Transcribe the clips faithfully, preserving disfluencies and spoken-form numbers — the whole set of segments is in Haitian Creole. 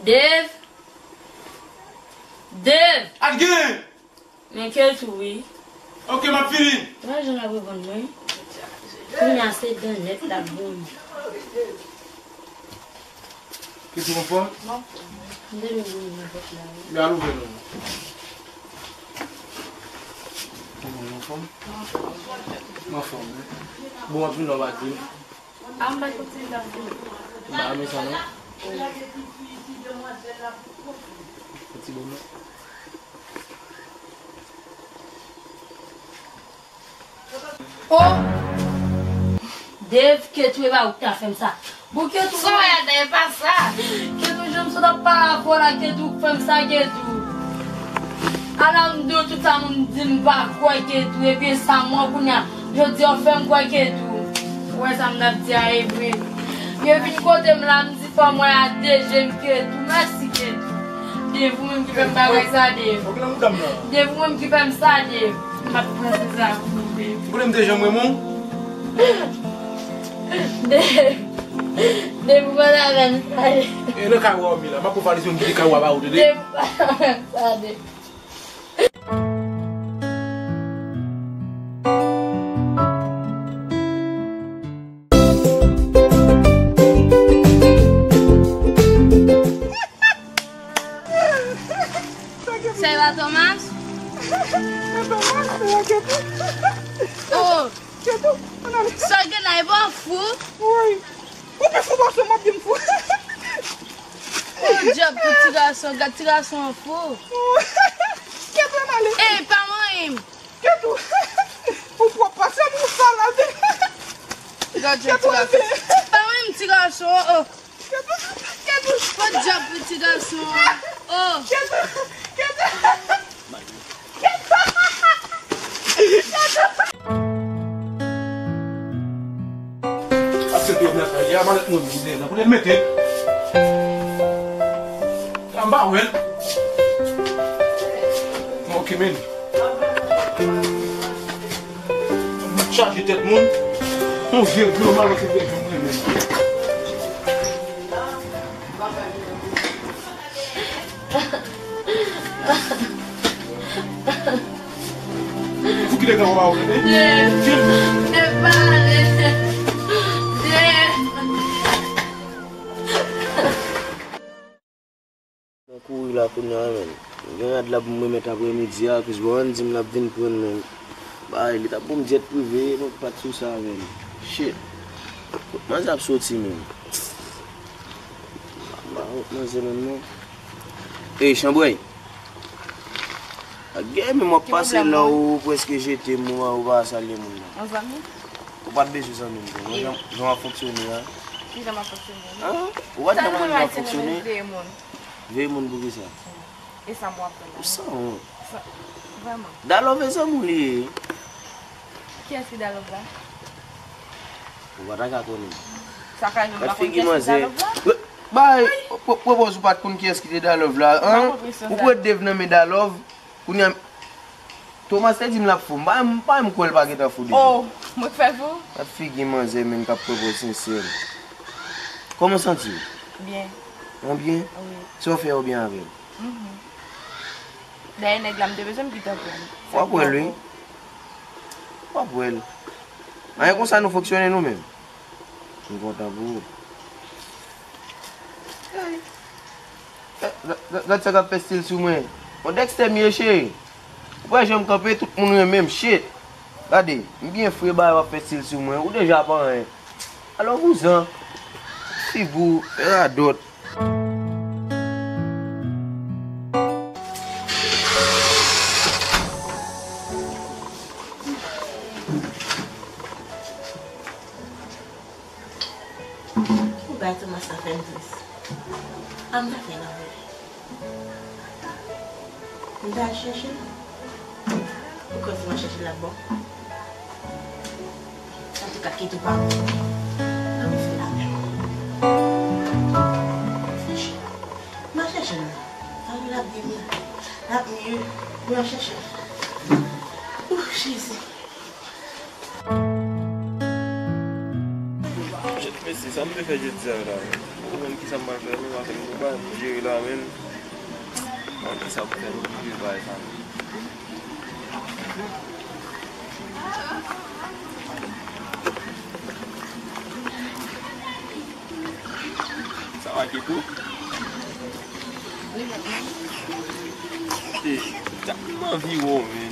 Dave! Dave! Al gen! Men Ketou wi. Ok, m ap vini. Mwen jan ap reponn mwen. Kounye a se dan nèt l ap bon. Ketou anfòm? M te vin pou ouvri pòt la wi. Men al ouvè non. Kòman w anfòm? M anfòm wi. Bon, w ap vin la w pa di m. A m pa t konn si m t ap vini. M pa renmen sa non. Yon ti bon non. Oh! Dave, Ketou, e pa ou ki ta fè m sa. Bon, Ketou, sa w wè a, e pa sa. Ketou, jan m sot ap pale avè w la, Ketou, k fè m sa, Ketou. Ala m di w tout sa moun di m pa kwè, Ketou, epi sa m wè kounye a, jodi a w fè m kwè, Ketou. Ou wè sa m t ap di a, e vre. Yo vin kote m la, m di fò m wè a de je m, Ketou. Mèsi, Ketou. Dave, ou menm ki fè m bagay sa, Dave. Dave, ou menm ki fè m sa, Dave. M ap panse sa pou ou, Dave. Ou konnen m te janm renmen w? Dave, Dave, ou pa ta fè m sa, Dave. E nan kay wa w mi la, m ap pran valiz mwen m kite kay wa ba ou, tande? Dave, ou pa ta fè m sa, Dave. Sa e pa Thomas? Se Thomas, se Ketou. Oh! Ketou, ann ale. Sa gen la, e pa w fou? Wi. Ou pi fou pase m, w ap di m fou. Oh, dyab pou ti gason, gad ti gason an fou. Ketou, ann ale. Ey, pa manyen m. Ketou, ou pwòp pase m, ou sal, al de. Gad jan ti gason. Pa manyen m ti gason, oh, oh. Ketou, Ketou. Oh, dyab pou ti gason an. Oh. Ketou, Ketou. Ap se te nan kay a, malèt mwen vide nan kote l mete. Anba wè l. Mwen oke men. Mwen chaje tèt moun. Yon vye gwo malèt se vye jwenn mwen men. Fou ki te gen anba ou, tande? Dev. Dev, pale. Dev. Nan kouri la kounye a, men. Gen rad la pou m remèt aprèmidi a, akoz bon, ann di m l ap vin pran m, men. Bay, li t ap ban m jet prive, mwen pa t sou sa, men. Shit. Kot manzè ap soti, men. Ba, kot manzè, men, non. Ey, Chanbwèy. Ak gen, men m ap pase la, ou prèske jete m, ou pa, ou pa salye moun nan. Yon zanmi? Ou pa t bezwen zanmi m, jan, jan w ap fonksyone a. Kijan m ap fonksyone? An? Ou pa t nan mwen jan w ap fonksyone? Veye moun. Veye moun pou ki sa? E sa m w ap fè la? Ou sanwont. Sa, vrèman. Dalòv e zanmi w li ye. Kiyès ki Dalòv la? Ou pa ta ka konnen. Sa ka jwenn m pa konn kiyès ki Dalòv la? Bay, pwo-, pwopoz ou pa t konn kiyès ki te Dalòv la, an? Ou pran Dev nan men Dalòv. Kounye a, Thomas te di m l ap fou. M pa, m pa menm kwè l pa gentan fou deja. Oh, mwen k fè l fou? Gad figi manzè, men, k ap pran pou sensè. Kòman w santi w? Byen. An byen? Wi. Sa w fè yo byen avè l? Mhm. Dayè nèg la, m te bezwen m kite anpil. W ap wè l, wi. W ap wè l. Anyen konsa nou fonksyone nou menm. M kontan pou ou. Ay. Gad, gad, gad sa k ap fè stil sou mwen. Bon, Dexter m ye, cheri. Ou pa janm kanpe, tout moun renmen m, shit. Gade, m byen fre, bagay w ap fè stil sou mwen. Ou deja pa anyen. Alò vouzan. Figi w, radòt. Ou bay Thomas sa fè m tris. A m ta fè nan vre. M ta al chèche l. Ou kwè si mwen chèche l ap bon? Antouka, kite w pa mwen. Nan m fè la menm. Chèche. M a chèche l. Sa vle l ap vini. L ap miye. Mwen chèche. Ouh, Jezi. Shit, mesye, sa m te fè jodi a la? Ou konn kisa m pral fè, non, afè m konpa, m jere la, men. Mwen, kisa pou fè, nou oblije bay sa, men. Sa va, Keto? E, m anvi wè w, men.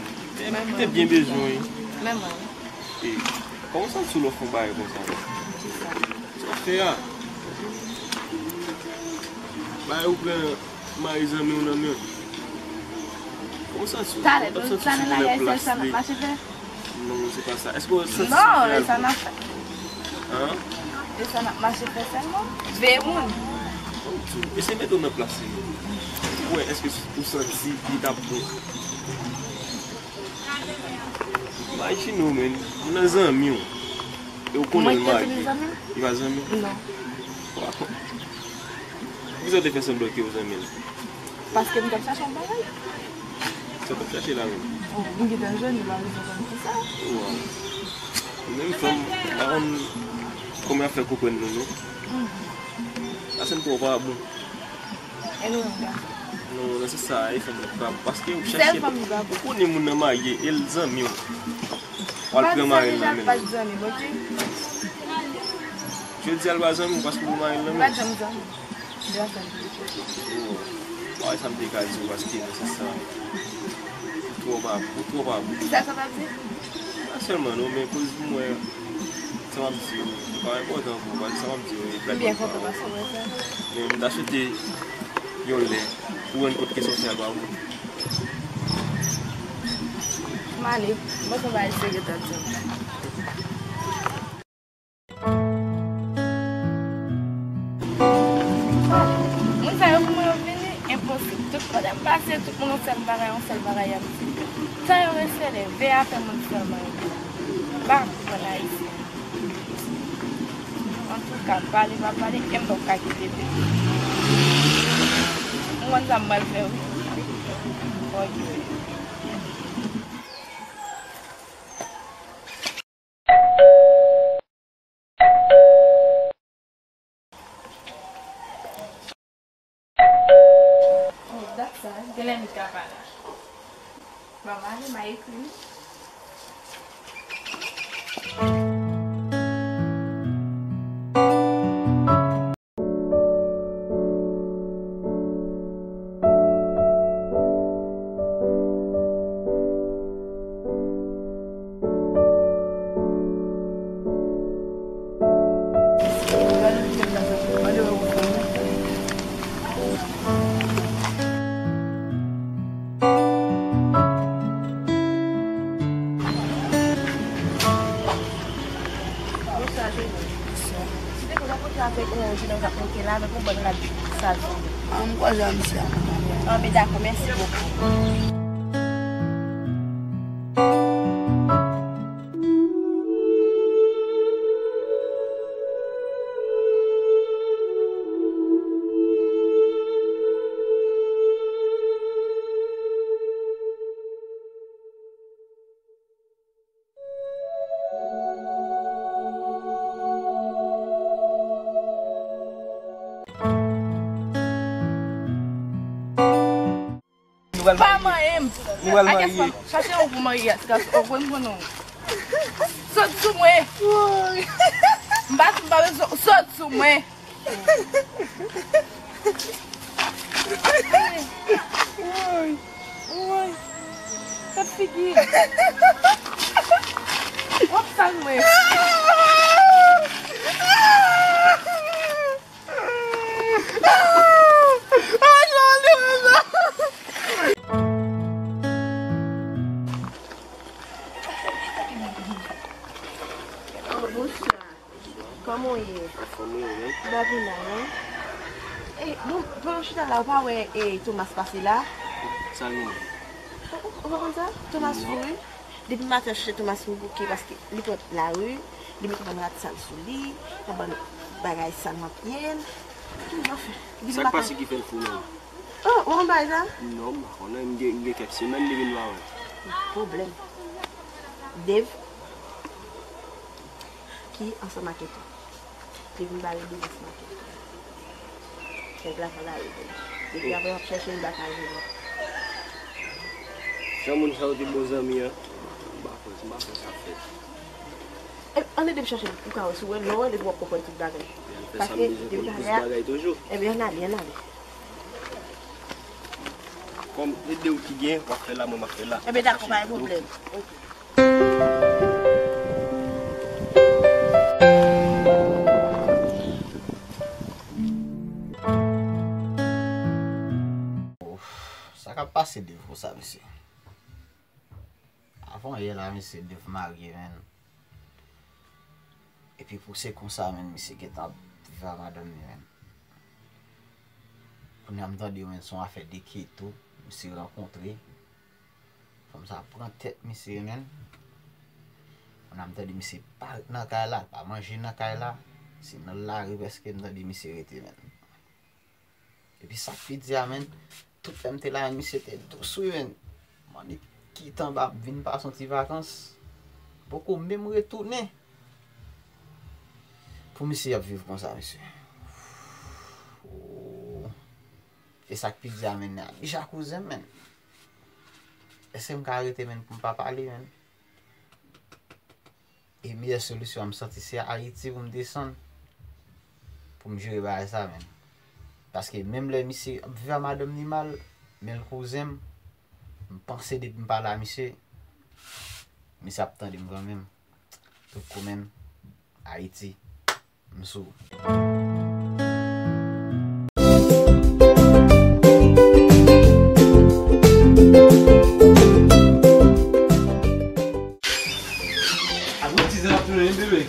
M te byen bezwen w. Men mwen. E, kòman w santi w lè w fè yon bagay konsa, men? Sa w fè a? Bagay ou pran mari zanmi w nan men w. Kòman w santi w? Talè, talè la, sa n ap mache fè? Non, se pa sa. Èske w santi... Non, e sa n ap fè. An? E sa n ap mache fè sèlman. Veye moun. Eseye mete w nan plas li. Ou wè, èske ou santi li t ap bon? Imajine w, men, ou nan zanmi w. E ou konnen l marye. Li pa zanmi w? Non. Poukisa w te fè sanblan ke w zanmi l? Paske m t ap chache yon bagay. Sa w t ap chache la menm? Oh, m gentan jwenn li, m pa bezwen konn kisa. Waw. Ou menm fanm, m pa konn kòman y ap fè konprann nou, non. Pase m twò pa bon. E nou menm gason? Non, nan sans sa, e fanm pa bon. Paske ou chache, ou konnen moun nan marye, e l zanmi w. W al pran mari l nan men l. Jodi a l pa zanmi w paske ou mari l nan men l. Li pa t janm zanmi m. Li pa zanmi m. Oh. Bagay sa m te ka di w paske nan sans sa, ou twò pa, ou twò pa bon. Kisa sa t ap di? Pa sèlman non, men koz pou mwen, sa m ap di w, li pa enpòtan pou ou, paske sa m ap di w, e trè enpòtan. M byen kontan paske w wè sa. Men m ta swete yon lè, ou rann kont ke sa w fè a pa bon. M ale, mwen se yon bagay serye w t ap di m. Moun sa yo pou mwen yo vini, enposib. Tout kote m pase, tout moun yon sèl bagay, yon sèl bagay y ap di. Tan yo reste leve a fè moun sèlman yo. M pa konprann Ayisyen. Antouka, pale pa pale, e m p ap ka kite peyi. M konn sa m pral fè wi. M pa okipe. Oh, dat sa, genlè m ka pa la. Bon, m ale, m a ekri li. Bonswa, Jeni. Bonswa. Silvouplè, mwen pote avèk yon jenòm k ap monte la, avèk yon bòn rad sal sou li. Ah, m kwaze a misye a. Ah, ben dakò, mèsi bokou. Pa manyen m. Nou pral marye. Chache yon pou marye a, ti gason. Ou konn mwen non. Sot sou mwen. M pa, m pa bezwen. Sot sou mwen. Woy, woy, gad figi. W ap sal mwen. Bonswa. Kòman w ye? Anfòm wi, ou menm? M pa pi mal non. E, bon, pandan w chita la, ou pa wè, e, Thomas pase la? Sa l genyen? Ou, ou, ou pa konn sa? Thomas fouri. Depi maten, m ap chèche Thomas m bouke paske li pran lari, li met yon bann rad sal sou li, yon bann bagay sal nan pye l. Ki jan fè? Sa k pase ki fè l fou menm? Oh, ou konn bagay sa? Non, m pa konnen, m gen, m gen kèk semèn depi m pa wè l. Pwoblèm. Dave ki ansanm ak Keto. Li vin bare devans maket. Kèk la pa gade pou li. Depi apre w ap chèche li pa ka jwenn li. Jan moun sa yo te bon zanmi an, m pa kwè, m pa kwè sa fèt. E, ann ede m chèche l pou ka wè si w wè, lè w wè l epi w ap konprann tout bagay. Paske depi talè a, ebyen, ann ale, ann ale. Kòm se de w ki gen, w ap fè la, mwen m ap fè la. Ebyen, dakò, pa gen pwoblèm. Ok. Sa k ap pase Dave konsa, mesye? Avan yè la, mesye, Dave marye, menn. Epi pou se konsa, menn, misye gentan ap viv a madanm li, menn. Kounye a m tande, menn, se yon afè de keto misye rankontre. Fanm sa pran tèt misye, menn. Kounye a m tande misye pa ret nan kay la, pa manje nan kay la. Se nan lari prèske m tande misye rete, menn. Epi sa k pi di a, menn, tout lè m te la, misye te dous, wi, menn. Mande ki tan m ap vin pase yon ti vakans. Poko menm retounen. Pou misye ap viv konsa, mesye. Oh. E sa k pi di a, menn, a deja kouzen m, menn. Èske m ka rete, menn, pou m pa pale, menn? E meyè solisyon an, m santi se Ayiti pou m desann, pou m jere bagay sa, menn. Paske menm lè misye ap viv a madanm li mal, men l kouzen m, m panse depi m pale a misye, misye ap tande m kanmenm. Tout kou, menn, Ayiti, m sou. Abon, ti zen ap tounen, wi, bebe.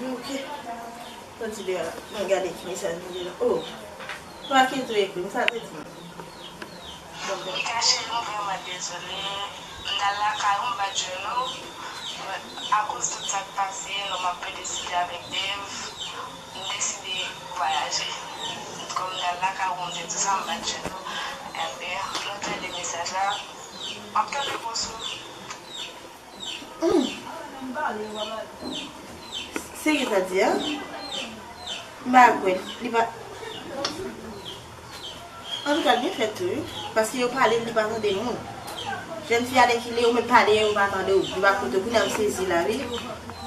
Ok. Soti deyò la. Mwen gade ki mesaj mwen gen la. Oh. Twa ki tou ekri m, sa te di m. Mikache, m vrèman dezole. M t al lakay ou, m pa t jwenn ou. Akoz tout sa k pase, non, m ap plede site avèk Dave. M deside vwayaje. Kòm m t al lakay ou, m te di sa, m pa t jwenn ou. Enben, lè w tande mesaj la, m ap tande repons ou. Hmm. Serye sa di a? M pa kwè. Li pa. Antouka, l byen fèt tou, wi. Paske yo pale, li pa tande moun. Jèn fi a, lè ki lè ou mèt pale, yo pa tande w. Li pa koute w. Kounye a, m sezi la, wi.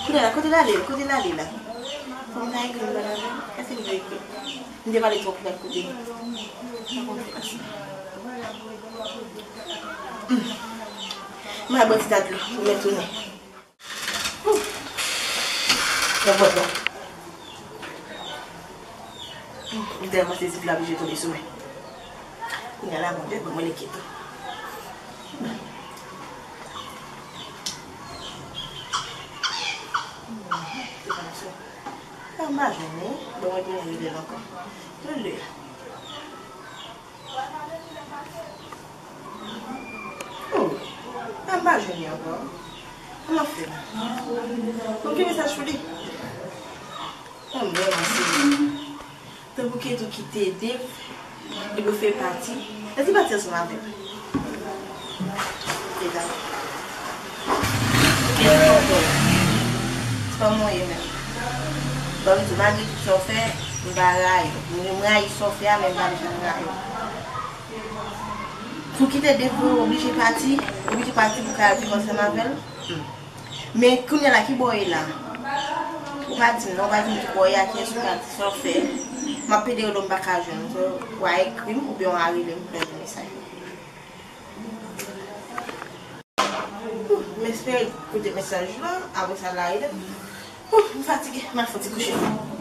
Kounye a, kote l ale? Kote l ale la? Fò m ta ekri, m pa ta fè. Èske m dwe ekri? M te pale twòp, li pa t koute m. Sa konn fè sa. Hmm. M al bwè ti ta dlo pou mwen tounen. Nan pòt la. M tèlman sezi pou l oblije tonbe sou mwen. Kounye a la, Bondye ban mwen leke tou. Sa m pa jwenn li. Ban mwen tounen rive l ankò. Tande. Oh, m pa jwenn li ankò. Kòman fè la? Bon, ki mesaj pou li? Oh, m vrèman sezi. Tanpri Ketou kite Dave. Epi w fè pati. Èske w pati ansanm avè m? Se sa. Epi tonton, se pa mwen ye menm. Ban m di w, malgre tout sa w fè, m pa rayi w. M rayi sa w fè a, men m pa bezwen rayi w. Pou kite depi w oblije pati, oblije pati pou ka viv ansanm avè l. Hmm. Men kounye a la, ki bò w ye la? Ou pa di m non, ou pa di m ki bò w ye, a kiyès ou pati, sa w fè. M ap pede rele w, m pa ka jwenn ou. So, w a ekri m oubyen w a rele m pou lè yon mesaj. M espere koute mesaj la, apre sa l a rele m. M fatige, m al fè ti kouche.